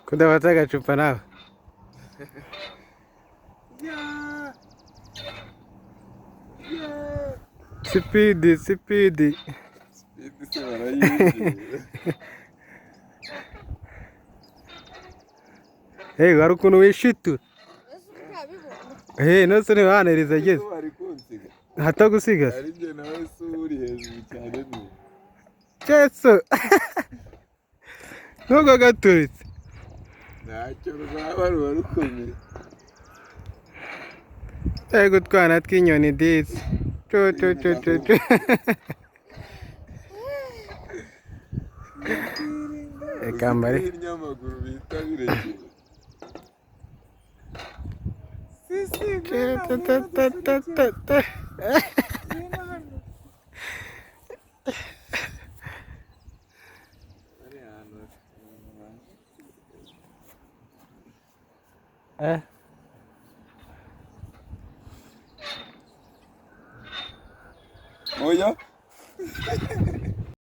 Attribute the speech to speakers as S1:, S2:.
S1: Kudafata agacupa nawe. Sipidi, sipidi.
S2: Speed se barayinjira.
S1: Hey, hari ukuntu wishitura. Hey, nose ntibaneriza ageze.
S2: Bari kunsiga.
S1: Hatagusiga se.
S2: Ari njye nawe se uri hejuru cyane ni.
S1: Jesu. Nubwo gaturitse.
S2: Ntacyo rwaba ruba rukomeye.
S1: Ego utwana tw'inyoni disi. Cu cu cu cu cu. Reka mbare.
S2: N'iry'amaguru bita birekeye.
S1: Cu, tu, tu, tu, tu, tu, tu.
S2: Bari ahantu bafite abantu baje.
S1: Eh.
S2: Oya.